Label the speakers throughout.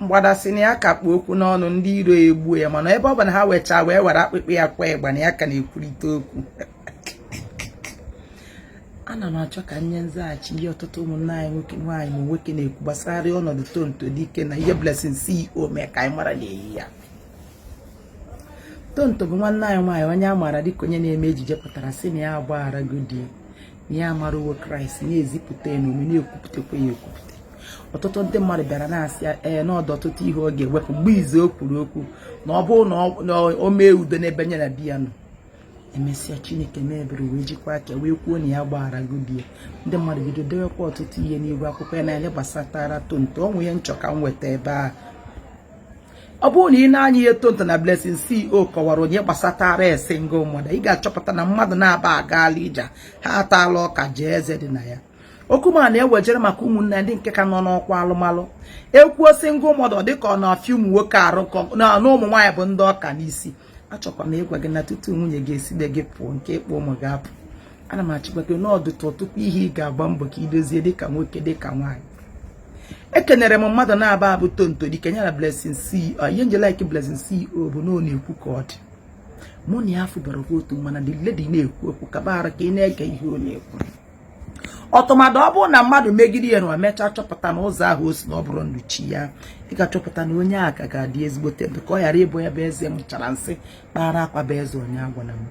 Speaker 1: Mgbada sị na ya ka kpụ okwu n'ọnụ, ndị iro egbuo ya, mana ebe ọ bụ na ha wechaa wee were akpịkpị ya kwa ịgba na ya ka na-ekwurịta okwu. Ana m achọ ka nye nzaghachi ihe ọtụtụ ụmụnne anyị nwoke, nwaanyị ma nwoke na-ekwu gbasara ọnọdụ Tonto Dike na ihe Blessing CEO mee ka anyị mara na-eyi ya. Tonto bụ nwanne anyị nwaanyị, onye a maara dịka onye na-eme ejije, pụtara sị na ya agbagharago di ya, na ya amarawo Kraịst, na-ezipụta ya n'omume, na-ekwupụtakwa ya ekwupụta. Ọtụtụ ndị mmadụ bịara na-asị ya ee, na ọdụ ọtụtụ ihe ọ ga-ewepụ mgbe izu o kwuru okwu na ọ bụrụ na o mee udo n'ebe nye na di ya nọ. Emesịa, Chineke mee ebere wee jikwa aka wee kwuo na ya gbagharago di ya. Ndị mmadụ bido dewekwa ọtụtụ ihe n'ihu akwụkwọ ya na gbasatara Tonto. Ọ nwe ihe nchọ ka m nweta ebe a. Ọ bụrụ na ị na-anya ihe Tonto na Blessing CEO kọwara onye gbasatara single mother, ị ga-achọpụta na mmadụ na-aba agaala ije ha ataala ọka jee eze dị na ya. Okwu ma na-ewejere maka ụmụnne ndị nke ka nọ n'ọkwa alụmalụ. Ekwuo single mother, dịka ọ na-afịa ụmụ nwoke arụ na ụmụ nwaanyị bụ ndị ọka n'isi. Achọkwa m ịgwa gị na tutu nwunye gị esibe gị pụọ nke ịkpọ ụmụ gị apụ, ana m achịkwa gị n'ọdụtụ ọtụtụ ihe ị ga-agba mbọ ka idozie dịka nwoke, dịka nwaanyị. Ekenere m mmadụ na-aba abụ Tonto Dike ya na Blessing CEO. Ihe nje like Blessing CEO bụ na ọ na-ekwu ka ọ dị. Mụ na ya fụbara otu, mana the lady na-ekwu okwu kabara ka ị na-ege ihe ọ na-ekwu. Ọtụmadụ ọ bụrụ na mmadụ megide ya na o mechaa chọpụta na ụzọ ahụ o si na ọ bụrụ ndụ chi ya, ị ga-achọpụta na onye a ka ga-adị ezigbote ndụ, ka ọ ghara ịbụ ebe eze mụchara nsị kpara akwa bụ eze onye agwana m.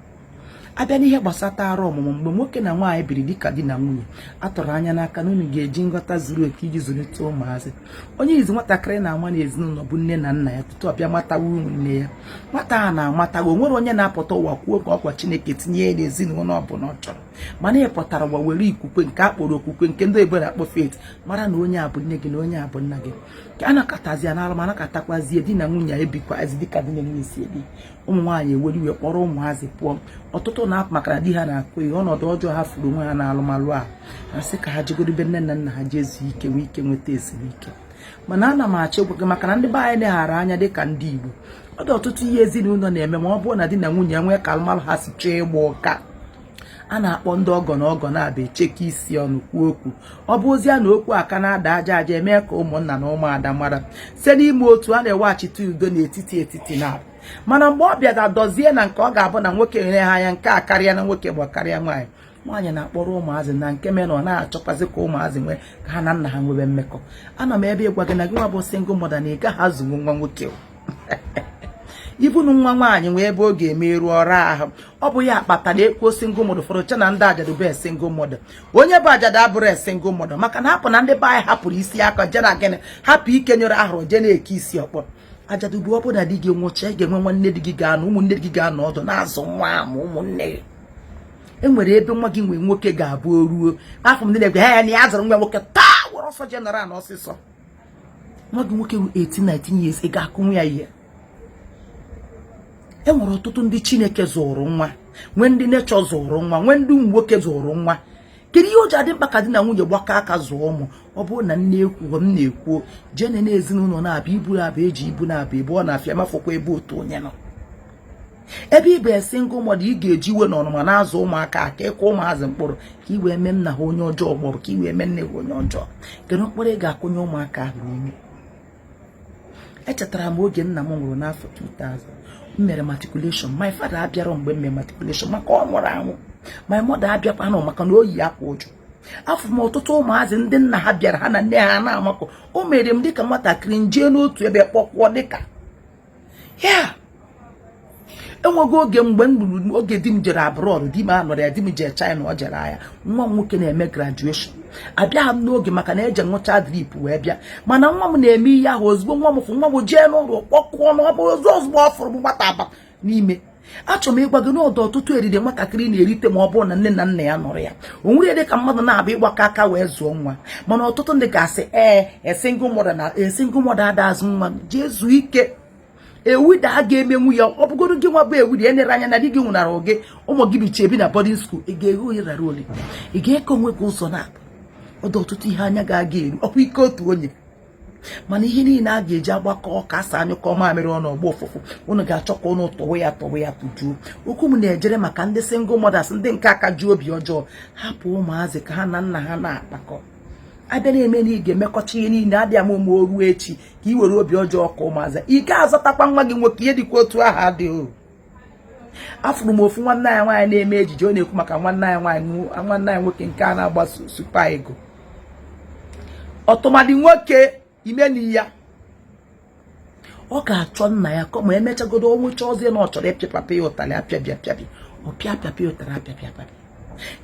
Speaker 1: Abịa n'ihe gbasatara ọmụmụ, mgbe nwoke na nwaanyị biri dịka di na nwunye, a tọrọ anya n'aka na unu ga-eji nghọta zuru oke iji zụlite ụmụazị. Onye izi nwatakịrị na-ama n'ezinụlọ bụ nne na nna ya tutu ọ bịa matawa ụmụnne ya. Nwata a na-amatawa, o nwere onye na-apụta ụwa kwuo ka ọkwa Chineke tinye ya n'ezinụlọ ọ bụla ọ chọrọ, mana ị pụtara ụwa were ikwukwe nke a kpọrọ okwukwe, nke ndị oyibo na-akpọ faith, mara na onye a bụ nne gị na onye a bụ nna gị. Ka a nakọtazi n'alụ ma anakọtakwazie di na nwunye ebikwazi dịka di na nwunye si ebi. Ụmụ nwaanyị ewere iwe kpọrọ ụmụazị pụọ. Ọtụtụ na-apụ maka na di ha na-akụ ihe ọnọdụ ọjọọ. Ha furu onwe ha n'alụmalụ a, ha sị ka ha jegodobe nne na nna ha jee zuo ike, nwee ike nweta ezumike. Mana ana m achọ ịgwa gị, maka na ndị be anyị leghara anya dịka ndị Igbo, ọ dị ọtụtụ ihe ezinụlọ na-eme. Ma ọ bụrụ na di na nwunye nwee ka alụmalụ ha si chọọ ịgba ụka, a na-akpọ ndị ọgọ na ọgọ na-abịa echeka isi ọnụ kwuo okwu. Ọ bụ ozi a na okwu aka na-ada aja aja, eme ka ụmụnna na ụmụada mara. Site n'ime otu a na-eweghachite udo n'etiti etiti na. Mana mgbe ọ bịara dozie na nke ọ ga-abụ na nwoke nyere ha anya nke a karịa na nwoke bụ karịa nwaanyị, nwaanyị na-akpọrọ ụmụazị na nke mere na ọ na-achọkwazi ka ụmụazị nwee ka ha na nna ha nwebe mmekọ. Ana m ebe ịgwa gị na gị nwa bụ single mother, na ị gaghị azụnwu nwa nwoke, ibunu nwa nwaanyị nwee ebe ọ ga-emerụ ọrụ ahụ. Ọ bụ ya kpatara ekwuo single mother, ụfọdụ che na ndị ajadu bụ single mother. Onye bụ ajadu abụrụ single mother, maka na hapụ na ndị be anyị hapụrụ isi aka je na gịnị, hapụ ike nyere ahụrụ je na-eke isi ọkpọ. Ajadu bụ ọ bụ na di gị nwụcha, ị ga-enwe nwanne di gị ga-anọ, ụmụnne di gị ga-anọ ọdụ na-azụ nwa ma ụmụnne gị. E nwere ebe nwa gị nwee nwoke ga-abụ o ruo afọ m ndị na-egwe ha ya na ya zụrụ nwa nwoke taa were ọsọ general na ọsịsọ. Nwa gị nwoke ru 18 19 years, ị ga-akụnwu ya ihe. E nwere ọtụtụ ndị Chineke zụrụ nwa, nwee ndị nechọ zụrụ nwa, nwee ndị ụmụ nwoke zụrụ nwa. Kedu ihe o ji adị mkpa ka di na nwunye gbakọ aka zụọ ụmụ? Ọ bụrụ na nne ekwu m na-ekwuo jee nene ezinụlọ na-abịa ibu na-abịa eji ibu na-abịa ebe ọ na-afịa mafọkwa ebe otu onye nọ. Ebe ị bụ single mother, ị ga-eji iwe na ọnụma na-azụ ụmụaka ka ịkụ ụmụazị mkpụrụ ka ị wee mee nna ha onye ọjọọ, maọbụ ka ị wee mee nne ha onye ọjọọ. Kedu mkpụrụ ị ga-akụnye ụmụaka ahụ n'ime? Echetara m oge nna m nwụrụ n'afọ 2000, m mere matriculation. My father abịara mgbe m mere matriculation maka ọ nwụrụ anwụ. My mother abịakwanụ maka na o yi akwa ụjụ. Afọ m ọtụtụ ụmụazị ndị nna ha bịara, ha na nne ha na-amakọ. O mere m dịka nwatakịrị njee n'otu ebe kpọkwụọ dịka ya. Enwego oge mgbe m ruru oge di m jere abroad, di m anọrọ ya, di m jere China, ọ jere ahịa. Nwa m nwoke na-eme graduation, abịaghị m n'oge maka na eje ṅụcha drip wee bịa. Mana nwa m na-eme ihe ahụ. Ozugbo nwa m fụ nwa m jee n'ụlọ kpọkụọ na ọ bụ ozugbo ọ fụrụ m nwata aba n'ime. Achọrọ m ịgwa gị n'ọdụ ọtụtụ eriri nwatakịrị na-erite ma ọ bụrụ na nne na nna ya nọrọ ya. O nwere dị ka mmadụ na-abịa ịgbakọ aka wee zụọ nwa. Mana ọtụtụ ndị ga-asị ee, single mother na single mother ada azụ nwa. Jee zuo ike. Ewida a ga-emenwu ya. Ọ bụgoro gị nwa bụ ewida enere anya na di gị nwụnara gị, ụmụ gị bicha ebi na boarding school, ị ga-eghe onye rara ole, ị ga-eke onwe gị ụzọ na ọdụ ọtụtụ ihe anya ga-aga eru ọkwa ike otu onye. Mana ihe niile a ga-eji agbakọ ka asa anyụkọ mamịrị ọnụ ọgba ụfụfụ, unu ga-achọ ka unu tọwe ya, tọwe ya tụjuo. Okwu m na-ejere maka ndị single mothers, ndị nke aka ji obi ọjọọ hapụ ụmụazị ka ha na nna ha na-akpakọ. Abịa na-eme na ị ga-emekọcha ihe niile adịghị ama ụmụ o ruo echi ka ị were obi ọjọọ ka ụmụazị ị ga-azọtakwa nwa gị nwoke. Ihe dịkwa otu ahụ adịghị. Afụrụ m ofu nwanne anyị nwaanyị na-eme ejije, ọ na-ekwu maka nwanne anyị nwaanyị, nwanne anyị nwoke nke a na-agbaso Super Eagle. Ọtụmadị nwoke imeni ya, ọ ga-achọ nna ya ka ma emechagodo o nwechaa ozie na ọ chọrọ ịpịa papa ya ụtarị, apịabịa apịabịa, ọ pịa pịapịa ụtarị, apịapịa apịapịa.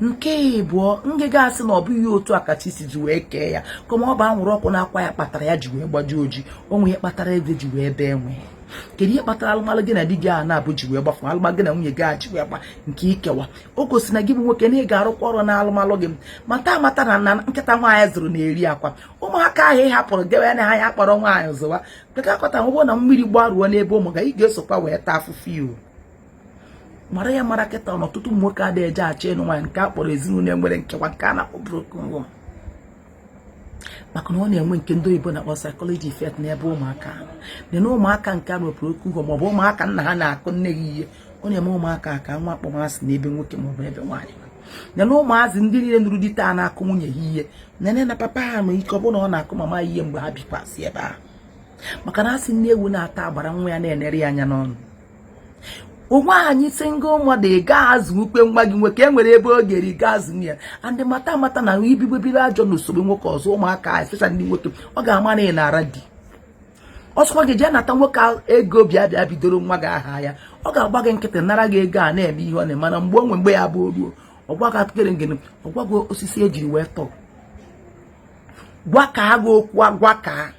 Speaker 1: Nke ịbụọ, ngịga asị na ọ bụghị otu a ka chi si ji wee kee ya, kama ọ bụ anwụrụ ọkụ na-akwa ya kpatara ya ji wee gbaji oji. Onwe ihe kpatara eze ji wee bee nwee. Kedu ihe kpatara alụmalụ gị na di gị a na-abụ ji wee gbafu, alụmalụ gị na nwunye gị a ji wee gba nke ikewa? O gosi na gị bụ nwoke na ị ga-arụkwa ọrụ na alụmalụ gị. Mata amata na na nkịta nwaanyị zụrụ na-eri akwa. Ụmụaka ahụ ị hapụrụ gewe na ha ya kpọrọ nwaanyị zụwa kekakọta, ọ bụrụ na mmiri gbaruo n'ebe ụmụ ga, ị ga-esokwa wee taa afụfụ. Iwu mara ya mara kịta na ọtụtụ ụmụ nwoke adịghị eje achọ ịnụ nwaanyị nke a kpọrọ ezinụlọ enwere nkewa, nke a na-akpọ broken home, maka na ọ na-enwe nke ndị oyibo na-akpọ psychology effect n'ebe ụmụaka nọ. Na ụmụaka nke a nwepụrụ oke ugo, maọbụ ụmụaka nna ha na-akụ nne ha ihe, ọ na-eme ụmụaka ka nwa akpọmasị n'ebe nwoke maọbụ ebe nwaanyị nọ. Na ụmụazị ndị niile nụrụ di taa na-akụ nwunye ha ihe, nene na papa ha nwere ike ọ bụrụ na ọ na-akụ mama ya ihe mgbe ha bikwasị ebe ahụ, maka na asị nne ewu na-ata agbara nwa ya na-enere ya anya n'ọnụ. Onwe anyị single mother, ị ga-azụ ukwe nwa gị nwoke, e nwere ebe ọ ga-eri gaa azụ ya. And mata amata na ibigbebiri ajọ n'usoro nwoke ọzọ, ụmụaka, especially ndị nwoke, ọ ga-ama na ị na-ara di. Ọsọkwa gị jee nata nwoke ego, bịa bịa bidoro nwa gị aha ya, ọ ga-agba gị nkịtị, nara gị ego a na-eme ihe ọ na-eme. Mana mgbe o nwe mgbe ya bụ oruo, ọgwa gị atụkere ngene, ọgwa gị osisi ejiri wee tọọ gwa ka agha okwu agwa ka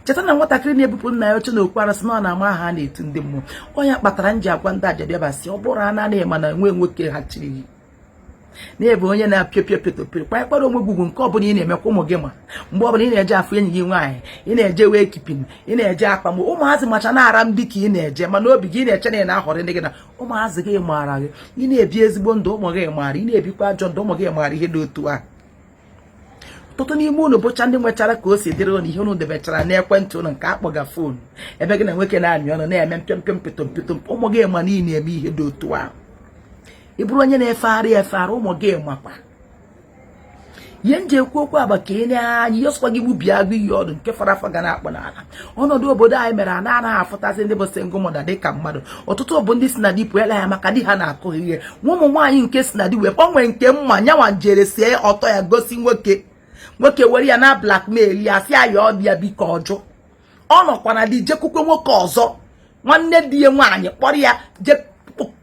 Speaker 1: cheta na nwatakịrị na-ebupụ nna ya oche na okwu arụsị na ọ na-ama aha a na-etu ndị mmụọ. Onye kpatara m ji agwa ndị ajadịabasị, ọ bụrụ a na mana enwe nwoke ha chiri gị na-ebe onye na-apịa pịa pịatopịa, kpanyekpara onwe gị ugwu. Nke ọbụla ị na-emekwa, ụmụ gị ma mgbe ọbụla ị na-eje afụ enyi gị nwaanyị, ị na-eje wee kipin, ị na-eje akpam, ụmụazị macha na-ara m dị ka ị na-eje, mana obi gị ị na-eche na ị na-ahọrọ ndị gị na ụmụazị gị maara gị. Ị na-ebi ezigbo ndụ, ụmụ gị maara. Ị na-ebikwa ajọ ndụ, ụmụ gị maara ihe dị otu a. Ọtụtụ n'ime unu bụcha ndị nwechara ka o si dịrị unu, ihe unu debechara n'ekwentị unu nke akpọga phone, ebe gị na nwoke na-amị ọnụ na-eme mpịọmpịọ mpịtọ mpịtọ, ụmụ gị ma na ị na-eme ihe dị otu ahụ. Ị bụrụ onye na-efegharị efegharị, ụmụ gị makwa ihe m ji ekwu okwu agba ka ị na-anya ihe ọsọkwa gị gbubie agụ iyi ọdụ nke fara afọ ga na-akpọ n'ala. Ọnọdụ obodo anyị mere a na-anaghị afụtazi ndị bụ single mother dị ka mmadụ. Ọtụtụ bụ ndị si na di pụela ya maka di ha na-akụ ihe. Nwa ụmụ nwaanyị nke si na di wee gbanwee nke mma nyanwa jere sie ọtọ ya gosi nwoke, nwoke were ya na blackmail ya, sị ya ya ọ dị ya biko ọjụ. Ọ nọkwa na di jekwukwe nwoke ọzọ, nwanne di ya nwaanyị kpọrọ ya je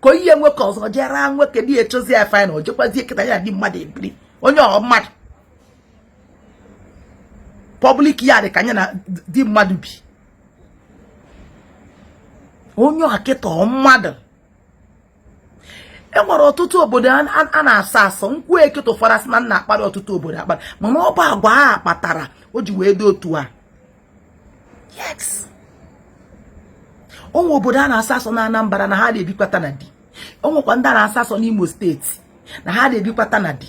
Speaker 1: kọ ihe nwoke ọzọ, jee raa nwoke di ya echozi ya final, jekwazie kịta ya di mmadụ ebiri onye ọ mmadụ public yard ka anya na di mmadụ bi, onye ọkịta mmadụ. E nwere ọtụtụ obodo a na-asọ asọ nkwụ ekịta ụfọdụ asị na nna akparị ọtụtụ obodo akparị, mana ọ bụ agwa a kpatara o ji wee dị otu a. Yes, onwe obodo a na-asọ asọ na Anambra na ha na-ebikwata na di, o nwekwa ndị a na-asọ asọ n'Imo Steeti na ha na-ebikwata na di.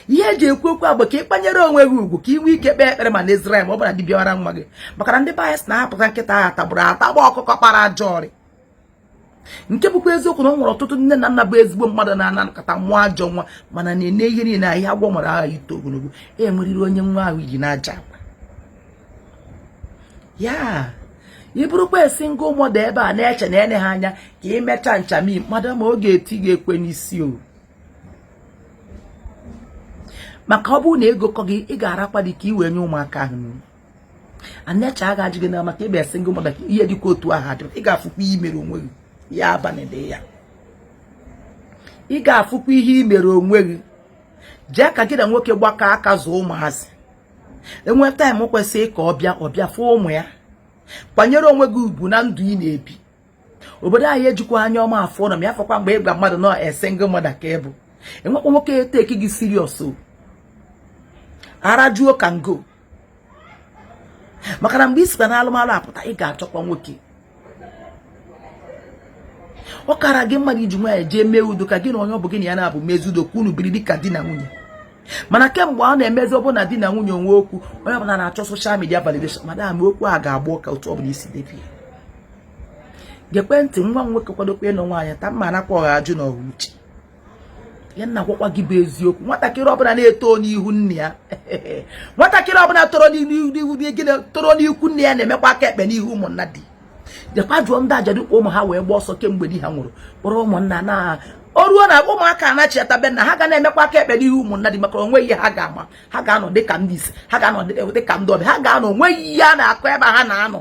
Speaker 1: Ihe eji ekwu okwu agba ka ị kpanyere onwe gị ugwu, ka ị nwee ike kpee ekpere ma na Israel ma ọ bụla dibịara nwa gị, maka na ndị be anyị sị na-ahapụta nkịta ahụ tagburu atagba ọkụkọ kpara ajọ ọrị. Nke bụkwa eziokwu na ọ nwere ọtụtụ nne na nna bụ ezigbo mmadụ na-ana nkata mụọ ajọ nwa, mana na-ene ihe niile ahịa agwọ nwere agha ito ogologo, e nweriri onye nwa ahụ yi n'aja akwa ya. Ị bụrụkwa single mother ebe a na-eche na ene ha anya ka ị mechaa nchami mmadụ ma ọ ga-eti gị ekwe n'isi o, maka ọ bụrụ na ego kọ gị, ị ga-arakwa dị ka ị wee nye ụmụaka ahụ anecha a ga-ajụ gị na maka ịbịa single mother. Ihe dịka otu ahụ adị, ị ga-afụkwa ihe imere onwe gị ya abalị dị ya, ị ga-afụkwa ihe imere onwe gị. Jee ka gị na nwoke gbakọ aka zụọ ụmụazị, enwe time kwesịrị ka ọ bịa, ọ bịa fụọ ụmụ ya. Kwanyere onwe gị ugwu na ndụ ị na-ebi. Obodo anyị ejikwa anya ọma afọ ụlọ ma ya fọkwa mgbe ịgwa mmadụ nọ a single mother ka ị bụ, enwekwa nwoke eteki gị serious o arajuo ka ngo, maka na mgbe ị sikwa na alụmalụ apụta, ị ga-achọkwa nwoke. Ọ kara gị mmadụ iji nwaanyị jee mee udo, ka gị na onye ọ bụ gị na ya na-abụ mezi udo, ka unu biri dịka di na nwunye. Mana kemgbe ọ na-emezi ọ bụ na di na nwunye onwe okwu, onye ọbụla na-achọ social media validation. Madam, okwu a ga-agba ụka otu ọbụla isi debie. Gekwe ntị, nwa m nwoke kwadokwa ịnụ nwaanyị ta mma anakwa ọha ajụ na ọha uche. Ya na-agwakwa gị bụ eziokwu. Nwatakịrị ọbụla na-eto n'ihu nne ya, nwatakịrị ọbụla toro n'ihu gịnị, toro n'ikwu nne ya, na-emekwa aka ekpe n'ihu ụmụnna di. Jekwa jụọ ndị ajadu kpọ ụmụ ha wee gba ọsọ kemgbe di ha nwụrụ, kpọrọ ụmụnna na o ruo na ụmụaka anachiata be nna ha, ga na-emekwa aka ekpe n'ihu ụmụnna di, maka onweghị ihe ha ga-ama. Ha ga-anọ dịka ndị isi, ha ga-anọ dịka ndị ọbịa, ha ga-anọ, onweghị ihe a na-akọ ebe ha na-anọ.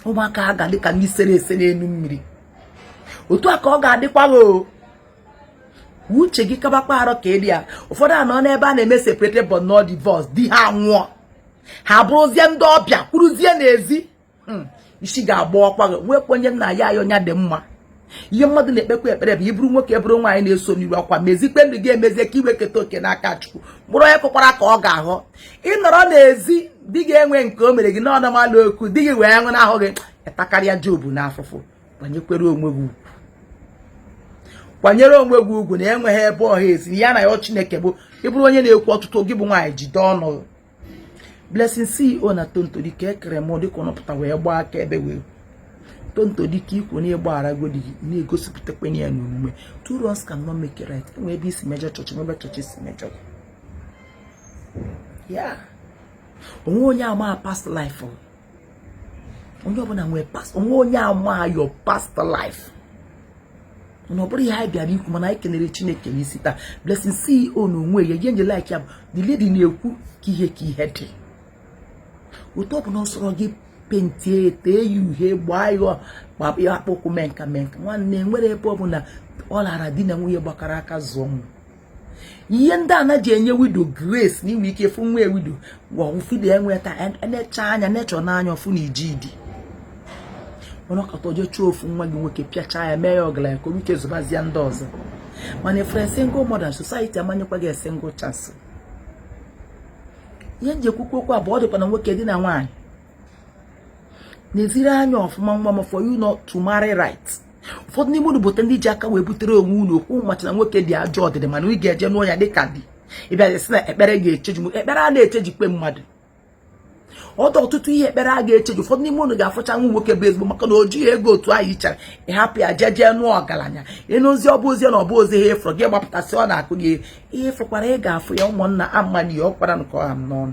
Speaker 1: Ụmụaka ha ga-adị ka ndị sere ese n'elu mmiri. Otu a ka ọ ga-adịkwa gị o. Uche gị kabakwa arụ ka ịdị ya. Ụfọdụ anọ n'ebe a na-eme separated but not divorce, di ha nwụọ, ha bụrụzie ndị ọbịa, kwuruzie n'ezi. Isi ga-agba ọkwa gị. Nwekwa onye nna ya ya ọnya dị mma. Ihe mmadụ na-ekpekwa ekpere bụ ịbụrụ nwoke, bụrụ nwaanyị na-eso n'iru akwa, mezikpe ndụ gị emezie ka iwe keta oke n'aka Chukwu. Mkpụrụ onye kụkwara ka ọ ga-aghọ. Ịnọrọ n'ezi, di gị enwe nke o mere gị n'ọnọmalụ okwu, di gị wee ṅụ n'ahụ gị, ịtakarịa Job n'afụfụ. Kwanyekwere onwe gị ugwu, kwanyere onwe gị ugwu na enweghị ebe ọha ezi ya na ya. Chineke bụ ịbụrụ onye na-ekwu ọtụtụ gị bụ nwaanyị, jide ọnụ. Blessing CEO na Tonto Dike ekere m dịka ọnụpụta wee gbaa aka ebe wee Tonto Dike ikwu na ịgbaghara di gị, na-egosipụtakwa ya n'omume. Two wrongs cannot make a right. Enwe ebe isi mejọ chọọchị, nwebe chọọchị si mejọ gị ya. Onwe onye ama past life, onye ọbụla nwee past. Onwe onye ama your past life. Mana ọ bụrụ ihe anyị bịara ikwu, mana anyị kenere Chineke n'isi taa. Blessing CEO na onwe ya, ihe nje like ya bụ the lady na-ekwu ka ihe dị otu ọ bụla ọ sọrọ gị paintie, tee ya uhie, gbaa ya ya akpụkwụ, mee nka, mee nka. Nwanne, nwere ebe ọ bụla ọ lara di na nwunye gbakọrọ aka zụọ nwa. Ihe ndị a na-ji enye widow grace na inwe ike fụ nwa widow gwọfido enweta enecha anya nechọ n'anya ọfụ na iji dị mana ọkata oje chụọ ofu nwa gị nwoke, pịachaa ya, mee ya ọgaranya ka o ike zụbazie ndị ọzọ. Mana efere single mother, society amanyekwa gị single chance. Ihe nji ekwukwu okwu abụọ dịkwa na nwoke dị na nwaanyị na-eziri anya ọfụma. Nwa m, for you not to marry right, ụfọdụ n'ime unu bụte ndị ji aka wee butere onwe unu okwu macha na nwoke dị ajọ ọdịdị, mana ị ga-eje n'ụọ ya dịka di. Ịbịa sị na ekpere ga-echeji m. Ekpere a na-echejikpe mmadụ ọdụ ọtụtụ ihe ekpere a ga-echeji. Ụfọdụ n'ime unu ga-afụcha nwa nwoke bụ ezigbo, maka na o jighị ego otu ahụ ichere, ịhapụ ya jee jee nụọ ọgaranya. Ịnụzi ọbụ ozi na ọbụ ozi ha ịfụrụ gị gbapụtasị, ọ na-akụ gị ihe ịfụkwara, ị ga-afụ ya. Ụmụnna, amani ya ọkwara nke ọha m n'ọnụ.